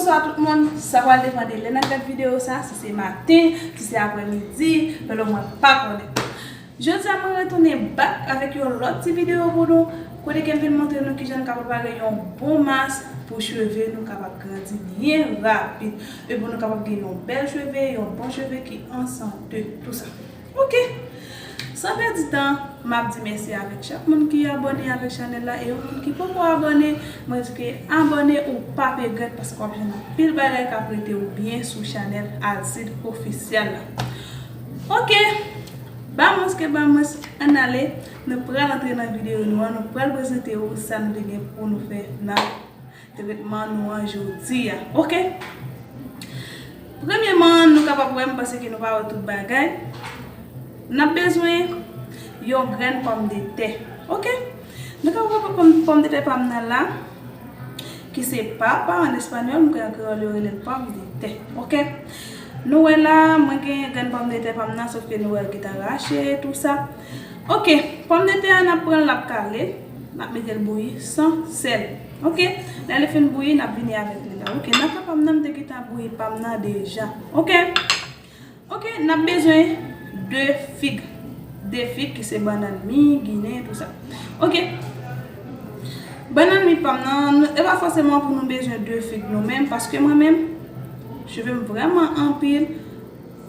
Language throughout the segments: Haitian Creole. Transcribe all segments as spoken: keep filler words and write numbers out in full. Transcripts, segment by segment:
Bonswa tout moun, sa pral depann de lè n ap gad videyo sa, si se maten, si se aprèmidi, lè mwen pa konnen. Jodi a mwen retounen back avèk yon lòt ti videyo pou nou, kote ke m vin montre nou kijan nou ka prepare yon bon mas pou cheve nou kapab grandi byen rapid, e pou nou kapab gen yon bèl cheve, yon bon cheve ki an sante, tou sa. Ok. San pèdi tan, m ap di mèsi avèk chak moun ki abòne avèk chanèl la, e yon moun ki poko abòne, mwen di ke abòne ou p ap regrèt paske w ap jwenn anpil bagay k ap rete w byen sou chanèl Alcide Officiel la. Ok. Ba mwens ke ba mwens, ann ale, nou pral antre nan videyo nou an, nou pral prezante w sa nou te gen pou nou fè nan tretman nou an jodi a. Ok. Premyeman, nou kapab wè, m panse ke nou pa wè tout bagay. N ap bezwen yon grenn pòmdetè. Ok. Nou kapab wè pòm, pòmdetè pa m nan la, ki se papa an espanyòl, m kwè an kreyòl yo rele l pòmdetè. Ok. Nou wè la, mwen gen grenn pòmdetè pa m nan, sòf ke nou wè l gentan rache, tou sa. Ok, pòmdetè a n ap pran l, n ap kale l, n ap mete l bouyi san sèl. Ok, lè li fin bouyi, n ap vini avèk li la. Ok, nan ka pa m nan, m te gentan bouyi pa m nan deja. Ok, ok, n ap bezwen de fig. De fig ki se bannann mi, ginen, tou sa. Ok, bannann mi pa m nan, e pa fòseman pou nou bezwen de fig nou menm, paske mwen menm, cheve m vrèman anpil.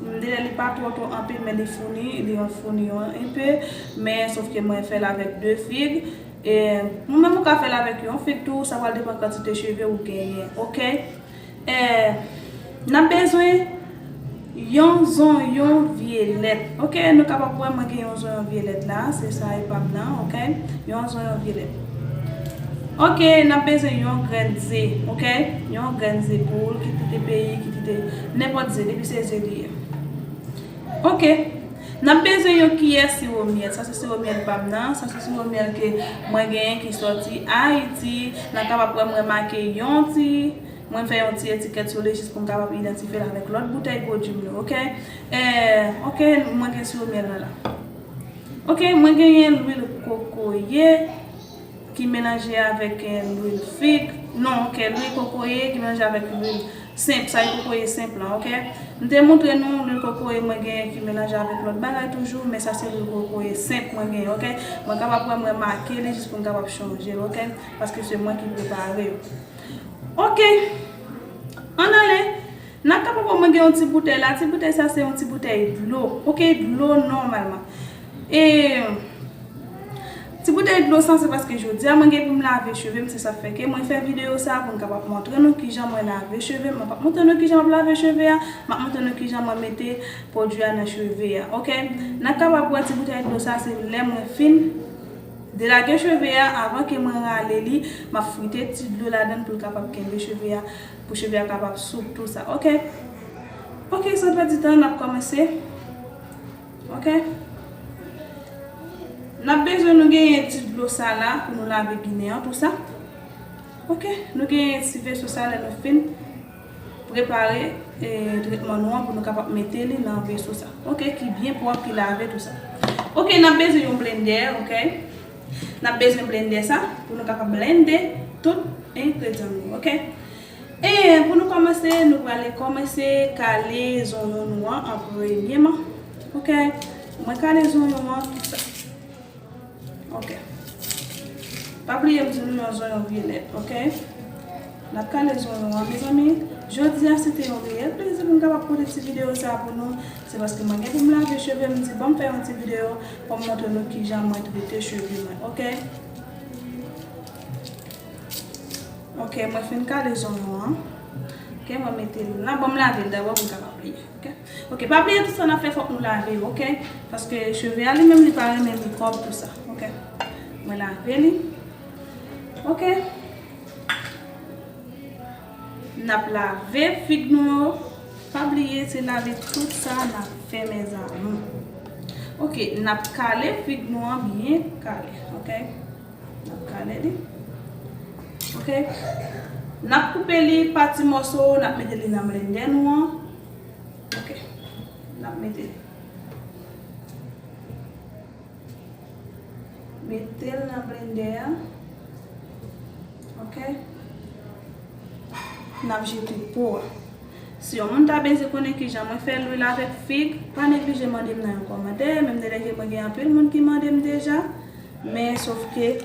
M te di li pa twò twò anpil, men li founi, li founi yon enpe, men sòf ke mwen fè l avèk de fig. E mwen menm ou ka fè l avèk yon fig tou, sa pral depann kantite cheve ou genyen, ok? E n ap bezwen yon zonyon vyelèt, ok? Nou kapab wè mwen gen yon zonyon vyelèt la, se sa e pa m nan, ok? Yon zonyon vyelèt. Ok, n ap bezwen yon grenn ze, ok? Yon grenn ze poul, ki kite peyi, ki kite nenpòt ze, depi se ze li ye. Ok, n ap bezwen yon kiyè siwo myèl. Sa se siwo myèl pa m nan, sa se siwo myèl ke mwen genyen ki sòti Ayiti. N ap kapab wè mwen make yon ti, mwen fè yon ti etikèt sou li jis pou m kapab idantifye l avèk lòt boutèy pwodui m yo, ok? E, ok, mwen gen siwo myèl la la. Ok, mwen genyen lwil kokoye ki melanje avèk, eh, lwil fig. Non, ok, lwil kokoye ki melanje avèk lwil senp, sa e kokoye senp lan, ok? M te montre nou lwil kokoye mwen genyen ki melanje avèk lòt bagay toujou, men sa se lwil kokoye senp mwen genyen, ok? Mwen kapab wè mwen make li jis pou m kapab chanje l, ok? Paske se mwen ki prepare yo. Ok, ann ale. N ap kapab wè mwen gen yon ti boutèy la. Ti boutèy sa se yon ti boutèy dlo. Ok, dlo nòmalman. E ti boutèy dlo sa se paske jodi a mwen gen pou m lave cheve m, se sa k fè ke mwen fè videyo sa pou m kapab montre nou kijan mwen lave cheve m. Mwen p ap montre nou kijan m ap lave cheve a, m ap montre nou kijan mwen mete pwodui a nan cheve a. Ok, n ap kapab wè ti boutèy dlo sa se lè mwen fin delage cheve a, avan ke mwen rale li, m ap frite ti dlo ladan l pou l kapab kenbe cheve a, pou cheve a kapab soup, tou sa. Ok. Ok, san pèdi tan, n ap kòmanse. Ok. N ap bezwen nou genyen ti dlo sa la pou nou lave ginen an, tou sa. Ok, nou genyen ti veso sa lè nou fin prepare, eh, tretman nou an pou nou kapab mete li nan veso sa. Ok, ki byen pwòp, ki lave, tou sa. Ok, n ap bezwen yon blendè, ok. N ap bezwen blendè sa pou nou kapab blende tout engredyan nou, ok. E pou nou kòmanse, nou prale kòmanse kale zonyon nou an an premyeman. Ok, mwen kale zonyon an tou sa. Ok. Pa bliye m di nou yon zonyon vyolèt, ok? N ap kale zonyon an, mezanmi. Jodi a, se te yon reyèl plezi pou m kapab pote ti videyo sa a pou nou. Se paske mwen gen pou m lave cheve m, m di, "Bon, m fè yon ti videyo pou m montre nou kijan mwen trete cheve mwen," ok? Ok, mwen fin kale zonyon an. Ok, mwen mete l la. Bon, m lave l dabò pou m kapab bliye. Ok? Ok, pa bliye tout sa n ap fè, fòk nou lave yo, ok? Paske cheve a li menm, li pa renmen mikwòb, tou sa, ok? Mwen lave li. Ok? N ap lave fig nou yo. Pa bliye, se lave tout sa n ap fè, mes amours. Ok, n ap kale fig nou an byen kale, ok? N ap kale li. Ok? N ap koupe li pa ti mòso, n ap mete li nan blendè nou an. Ok. N ap mete li. Mete l nan blendè a. Ok? n ap jete po a. Si yon moun ta bezwen konnen kijan mwen fè lwil avèk fig, pa neglije mande m nan yon kòmantè, menm de lè ke mwen gen anpil moun ki mande m deja, men sòf ke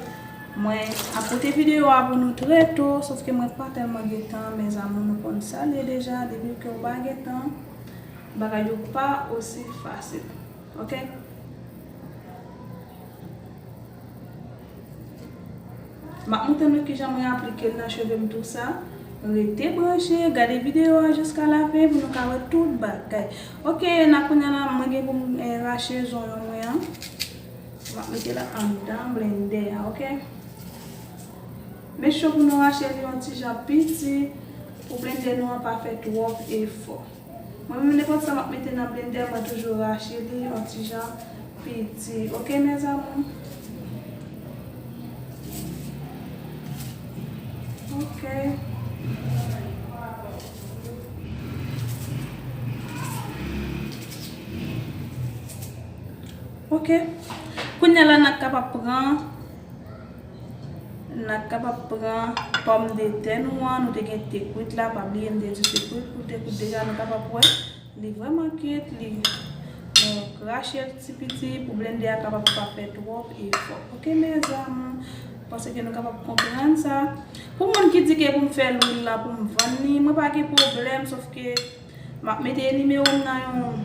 mwen ap pote videyo a pou nou trè to, sòf ke mwen pa tèlman gen tan, mes amours, nou konn sa l ye deja, depi ke w pa gen tan, bagay yo pa osi fasil. Ok? M ap montre nou kijan mwen aplike l nan cheve m tou sa. Rete branche, gade videyo a jiska lafen pou nou ka wè tout bagay. Ok, nan kounye a la, mwen gen pou m, eh, rache zonyon mwen an. M ap mete l anndan blendè a, ok? Men cho pou nou rache li yon ti jan piti pou blendè nou an pa fè twòp efò. Mwen menm, nenpòt sa m ap mete nan blendè, mwen toujou rache li yon ti jan piti. Ok, mes amours? Ok. Ok. Kounye a la, n ap kapab pran N ap kapab pran pòmdetè nou an, nou te gen te kwit la, pa bliye m te di te kwit, pou te kwit deja, nou kapab wè li vrèman kwit, li, nou rache l ti piti pou blendè a kapab pa fè twòp efò. Ok, mes amours, m panse ke nou kapab konprann sa. Pou moun ki di ke pou m fè lwil la pou m vann li, mwen pa gen pwoblèm, sòf ke m ap mete nimewo m nan yon,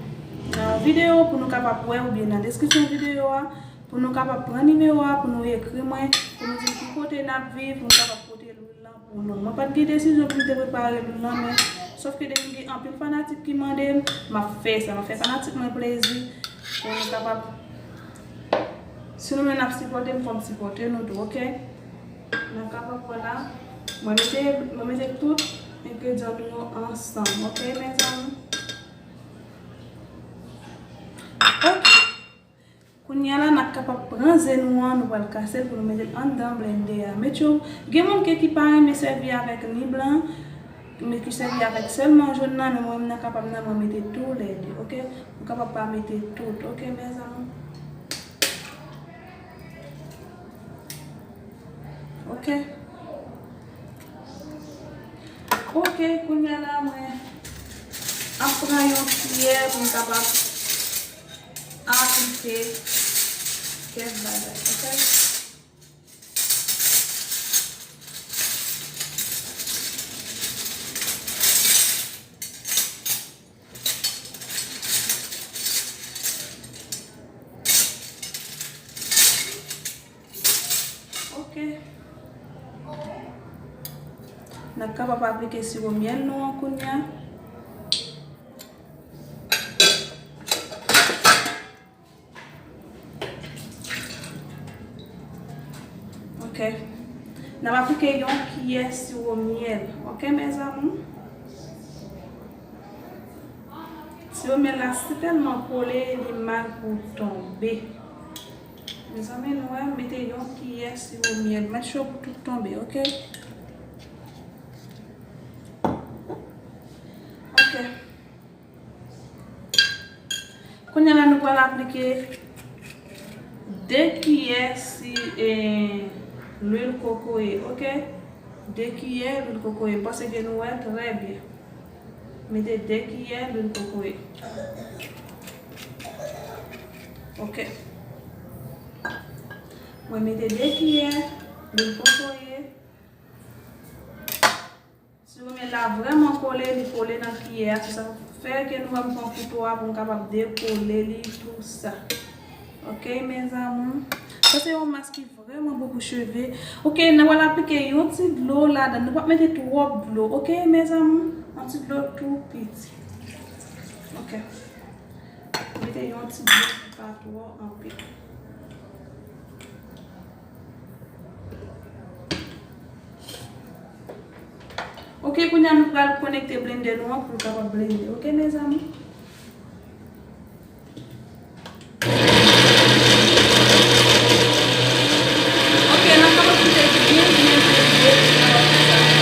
nan yon videyo pou nou kapab wè, oubyen nan deskripsyon videyo a, pou nou kapab pran nimewo a, pou nou ekri mwen, pou nou di m ki kote n ap viv, pou nou kapab pote lwil lan pou nou. Mwen pa t gen desizyon pou m te prepare lwil lan, men sòf ke depi gen anpil fanatik ki mande m, m ap fè sa. M ap fè fanatik mwen plezi, pou nou kapab, si nou menm n ap sipòte m, fò m sipòte nou tou, ok? N ap kapab wè la, mwen mete, mwen mete tout engredyan nou yo ansanm, ok, mes amours? Ok. Kounye a la, n ap kapab pran ze nou an, nou pral kase l pou nou mete l anndan blendè a. Met yo, gen moun ke ki pa renmen sèvi avèk ni blan, men ki sèvi avèk sèlman jòn nan, men mwen menm nan kapab nan, mwen mete toulède, ok? Ou kapab pa mete tout, ok, mes amours? Ok. Ok, kounye a la, mwen ap pran yon kiyè pou m kapab aplike kèk bagay, ok? Ok. N ap kapab aplike siwo myèl nou an kounye a. Ok. N ap aplike yon kiyè siwo myèl. Ok, mes amours? Siwo myèl la, si tèlman kole, li mal pou tonbe. Mezanmi, nou wè, mete yon kiyè siwo myèl. Mèt cho pou tout tonbe, ok? Ok. Kounye a la, nou pral aplike de kiyè si, eh, lwil kokoye, ok? De kiyè lwil kokoye. M panse ke nou wè trè byen. Mete de kiyè lwil kokoye. Ok. Mwen mete de kiyè lwil kokoye. Siwo myèl la vrèman kole, li kole nan kiyè a. Se sa k fè ke nou wè m pran kouto a pou m kapab dekole li tou sa. Ok, mes amours. Sa se yon mas ki vrèman bon pou cheve. Ok, nou pral aplike yon ti dlo ladan. Nou p ap mete twòp dlo. Ok, mes amours. Yon ti dlo tou piti. Ok. Mete yon ti dlo ki pa twò anpil. Ok, kounye a nou pral konekte blendè nou an pou l kapab blende. Ok, mes amours? Ok, n ap kapab kite l byen, byen blende pou n kapab fè sa. Ok.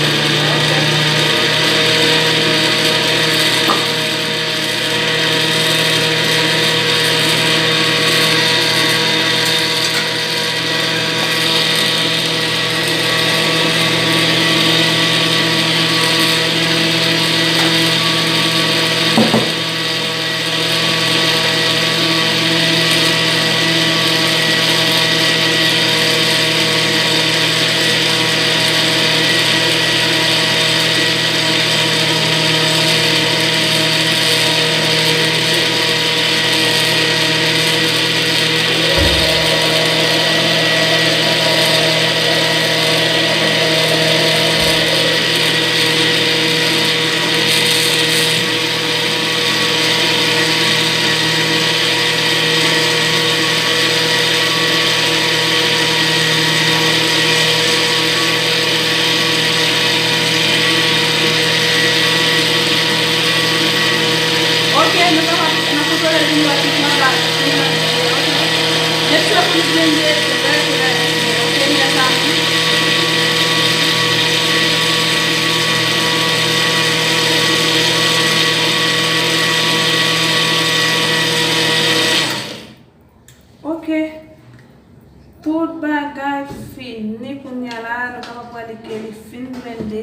Tout bagay fini kounye a la, nou kapab wè li ke li fin blende.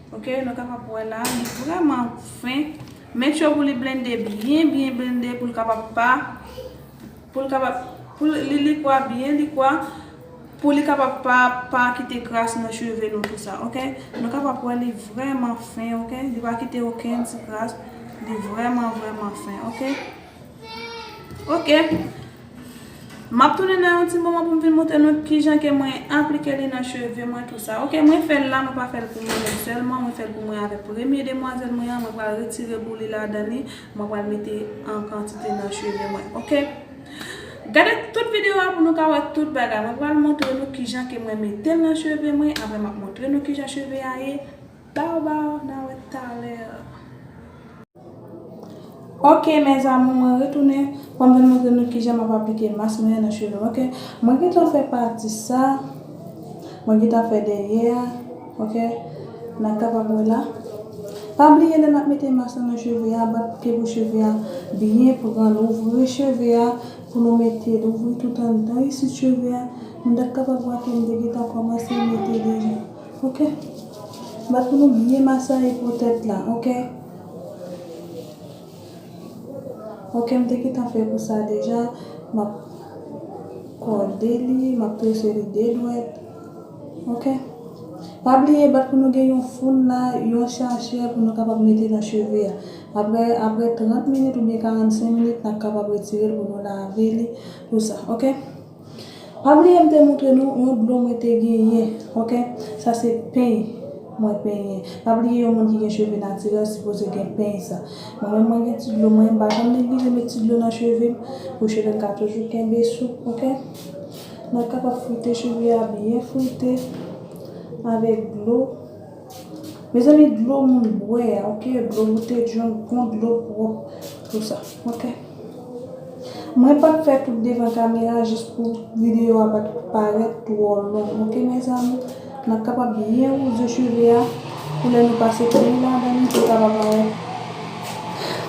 Ok, nou kapab wè la, li vrèman fen. Make sure pou li blende byen, byen blende pou l kapab pa, pou l kapab, pou li likwa byen likwa, pou li kapab pa, pa kite kras nan cheve nou tou sa, ok? Nou kapab wè li vrèman fen, ok? Li pa kite okenn ti kras, li vrèman, vrèman fen, ok? Ok. M ap tounen nan yon ti moman pou m vin montre nou kijan ke mwen aplike li nan cheve mwen tou sa. Ok, mwen fè l la, mwen pa fè l pou mwen menm sèlman, mwen fè l pou mwen avèk premye demwazèl mwen an, mwen pral retire boul li ladan li, mwen pral mete an kantite nan cheve mwen. Ok. Gade tout videyo a pou nou ka wè tout bagay. Mwen pral montre nou kijan ke mwen mete l nan cheve mwen, apre m ap montre nou kijan cheve a ye. Baw baw, n a wè talè. Ok, mes amours, mwen retounen pou m vin montre nou kijan m ap aplike mask mwen nan cheve m, ok? Mwen gentan fè pati sa, mwen gentan fè dèyè a, ok? N a kapab wè la. Pa bliye lè n ap mete mask lan nan cheve a, bat ke pou cheve a byen pran, ouvri cheve a pou nou mete l, ouvri tout anndan isit cheve a. Nou t ap kapab wè ke m te gentan kòmanse mete deja. Ok. Bat pou nou byen masaye po tèt la, ok? Ok, m te gentan fè pou sa deja. M ap kòde li, m ap trese li de dwèt. Ok. Pa bliye bat pou nou gen yon foun la, yon chachè pou nou kapab mete nan cheve a. Apre, apre trant minit oubyen karannsenk minit, n ap kapab retire l pou nou lave li, tou sa, ok? Pa bliye m te montre nou yon dlo mwen te genyen, ok? Sa se peny mwen penyen. Pa bliye yon moun ki gen cheve natirèl sipoze gen peny sa. Mwen menm mwen gen ti dlo mwen, m pa janm neglije met ti dlo nan cheve m pou cheve m ka toujou kenbe soup, ok? Mwen kapab frite cheve a byen frite avèk dlo. Mezanmi, dlo moun bwè a, ok? Dlo boutèt jòn, gon dlo pwòp, tou sa, ok? Mwen pa t fè tout devan kamera jis pou videyo a pa t parèt twò long, ok, mes amours? N ap kapab byen wouze cheve a pou lè nou pase peny ladan li pou l kapab parèt,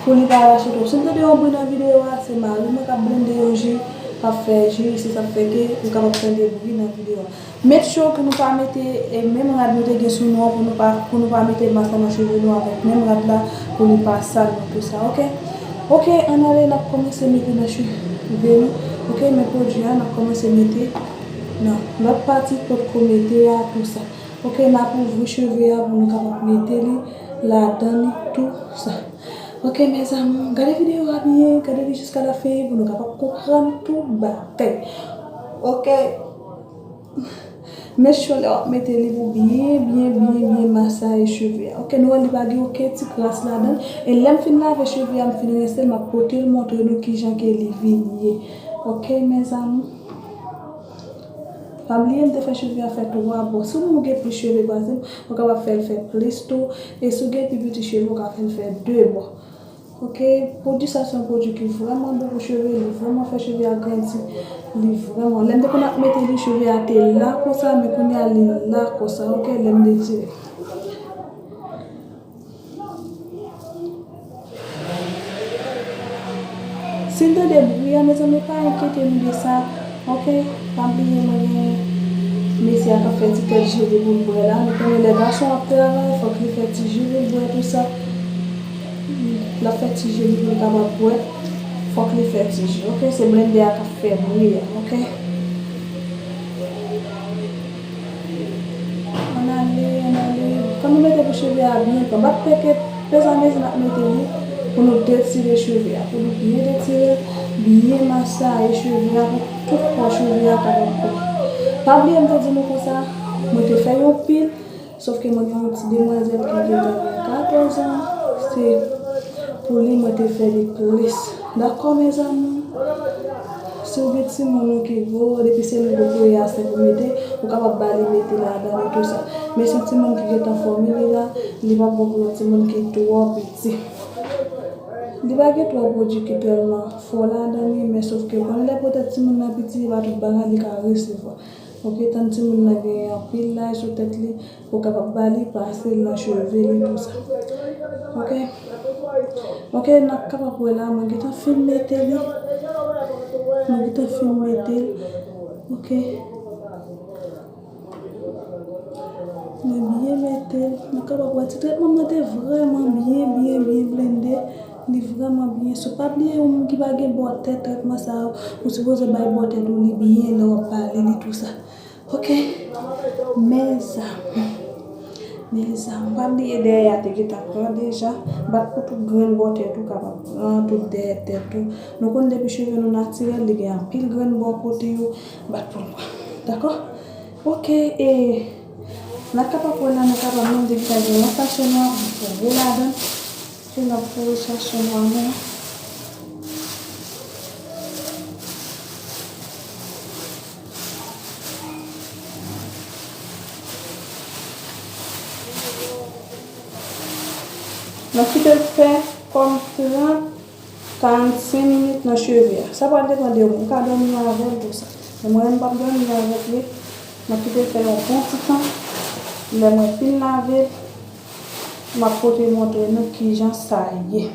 pou li pa rache twòp. Si n tande yon bri nan videyo a, se mari mwen k ap blende yon ji, k ap fè ji, se sa k fè ke ou kapab tande bri nan videyo a. Make sure pou nou pa mete, e, menm rad nou te gen sou nou an, pou nou pa, pou nou pa mete mask la nan cheve nou avèk menm rad la pou li pa sal nou tou sa, ok? Ok, ann ale, n ap kòmanse mete nan cheve nou, ok? Men pwodui a, n ap kòmanse mete nan lòt pati potko mete a tou sa. Ok, n ap ouvri cheve a pou nou kapab mete li ladan li tou sa. Ok, mes amours, gade videyo a byen, gade li jiska la fen pou nou kapab konprann tout bagay. Ok. Men chou lè w ap mete li pou byen, byen, byen, byen masaye cheve a. Ok, nou wè li pa gen okenn ti kras ladan l. E lè m fin lave cheve a, m fin rense l, m ap pote l montre nou kijan ke li vin ye. Ok, mes amours. Pa bliye m te fè cheve a fè twa bò. Si w gen plis cheve pase m, ou kapab fè l fè plis tou. E si w gen pi piti cheve, ou ka fè l fè de bò. Ok, pwodui sa se yon pwodui ki vrèman bon pou cheve, li vrèman fè cheve a grandi, li vrèman. Lè m te konn ap mete li, cheve a te la konsa, men kounye a li la konsa, ok, lè m detire. Si n tande bri a, mezanmi, pa enkyete nou de sa. Ok, pa bliye mwen gen mesye a k ap fè ti tèt jele pou l bwè la. Nou konnen lè gason ap travay, fòk li fè ti ji pou l bwè tou sa. L ap fè ti ji pou l kapab bwè. Fòk li fè ti ji, ok? Se blendè a k ap fè bri a, ok? Ann ale, ann ale. Kan nou mete pou cheve a byen pran, bat pèkèt, pezamezi n ap mete li pou nou detire cheve a, pou nou byen detire, byen masaye cheve a, pou tout pò cheve a kapab pran. Pa bliye m te di nou konsa, mwen te fè yon pil, sòf ke mwen gen yon ti demwazèl ki gentan gen katòz an, se pou li mwen te fè li plis. Dakò, mes amours? Si w gen timoun ou ki gwo, depi se nou pou peye a, se pou mete, ou kapab ba li mete ladan li tou sa. Men se yon timoun ki gentan fòme li la, li p ap bon pou yon timoun ki twò piti. Li pa gen twò pwodui ki tèlman fò ladan li, men sòf ke konnen lè petèt timoun nan piti, e pa tout bagay li ka resevwa. Ok, tann timoun nan gen anpil laj sou tèt li, ou kapab ba li pase l nan cheve li tou sa. Ok? Ok, n ap kapab wè la, mwen gentan fin mete li. Mwen gentan fin mete l. Ok. Kapab wè ti tretman m nan te vrèman byen, byen, byen blende. Li vrèman byen. So, pa bliye, yon moun ki pa gen bò tèt, tretman sa yo, ou sipoze bay bò tèt ou li byen lè w ap pale li, tou sa. Ok? Mezanmi. Mezanmi. Pa bliye dèyè a te gentan pran deja. Bat pou tout grenn bò tèt ou kapab pran, tout dèyè tèt ou. Nou konn depi cheve nou natirèl, li gen anpil grenn bò kote yo. Bat pou l pran. Dakò? Ok, e n ap kapab wè la, nou kapab mande ki ta gen yon sachè nwa pou foure ladan. Pou n ap foure sachè nwa nou. N ap kite l fè kòm trant, karannsenk minit nan cheve a. Sa pral depann de ou. Ou ka dòmi avè l tou sa. Men mwen menm m p ap dòmi avèk li. M ap kite l fè yon bon ti tan. Lè mwen fin lave l, m ap pote montre nou kijan sa ye.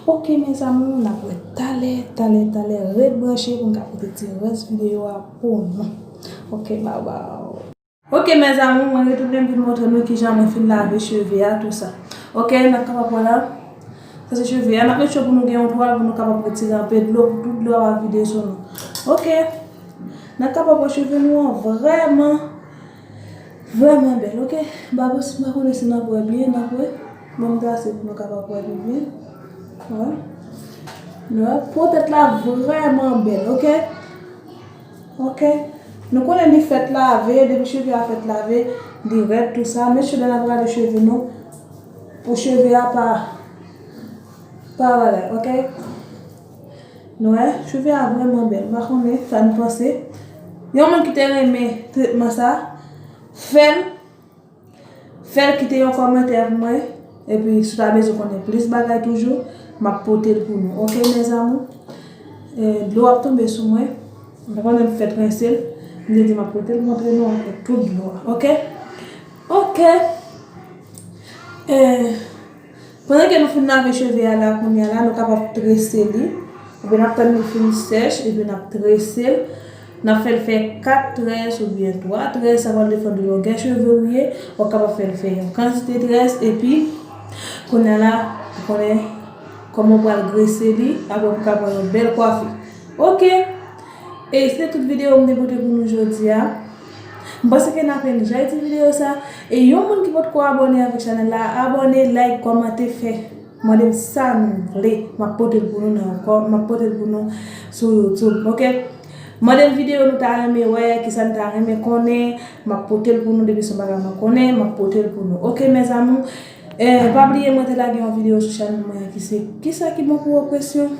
Ok, mes amours, n ap wè talè, talè, talè. Ret branche pou m ka pote ti rès videyo a pou nou. Ok, bye bye. Ok, mes amours, mwen retounen vin montre nou kijan mwen fin lave cheve a, tou sa. Ok, n ap kapab wè la. Sa se cheve a. N ap make sure pou nou gen yon twal pou nou kapab retire anpe dlo, pou tout dlo a pa vide sou nou. Ok. N ap kapab wè cheve nou an vrèman, vrèman bèl, ok? Babos, m pa konnen si n ap wè byen, n ap wè. Ban m trase pou nou kapab wè pi byen. Wè. Nou wè, po tèt la vrèman bèl, ok? Ok. Nou konnen li fèt lave, depi cheve a fèt lave, li rèd, tou sa. Men cheve n ap gade cheve nou, pou cheve a pa, pa bagay, ok? Nou wè, cheve a vrèman bèl. M pa konnen sa n panse. Yon moun ki te renmen tretman sa, fè l, fè l kite yon kòmantè pou mwen. Epi, si w ta bezwen konnen plis bagay toujou, m ap pote l pou nou. Ok, mes amours? E, dlo ap tonbe sou mwen. M pa konnen m fèt rense l. M te di m ap pote l montre nou avèk tout dlo a. Ok? Ok. E, pandan ke nou fin lave cheve a la, kounye a la, nou kapab trese li. Oubyen n ap tann li fin sèch, epi n ap trese l. N ap fè l fè kat très oubyen twa très, sa pral depann de longè cheve ou ye. Ou kapab fè l fè yon kantite très, epi kounye a la, ou konnen kòman ou pral grese li, apre pou w ka pran yon bèl kwafi. Ok! E se tout videyo m te pote pou nou jodi a. M panse ke n ap enjoy ti videyo sa. E yon moun ki potko abòne avèk chanèl la, abòne, like, kòmante, fè. Mande m sa nou vle. M ap pote l pou nou nan yon kò, m ap pote l pou nou sou YouTube, ok? Mande m videyo nou ta renmen wè, kisa n ta renmen konnen, m ap pote l pou nou depi se yon bagay mwen konnen, m ap pote l pou nou. Ok, mes amours? Eh, pa bliye mwen te lage yon videyo sou chanèl mwen an ki se kisa ki bon pou opresyon.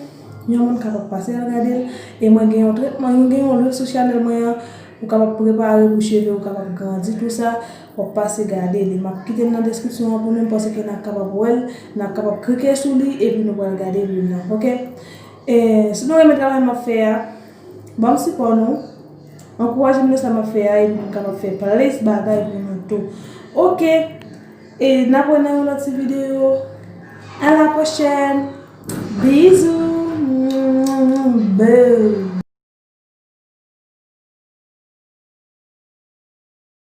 Yon moun kapab pase al gade l. E mwen gen yon tretman, yon gen yon lwil sou chanèl mwen an. Ou kapab prepare pou cheve ou kapab grandi, tou sa. W ap pase gade li. M ap kite l nan deskripsyon an pou nou, m panse ke n ap kapab wè l, n ap kapab klike sou li, epi nou pral gade lwil lan, ok? E, si nou renmen travay m ap fè a, ban m sipò nou, ankouraje m nan sa m ap fè a, epi m kapab fè plis bagay pou nou tou. Ok, e n ap wè nan yon lòt ti videyo. À la prochaine. Bizou. Bye.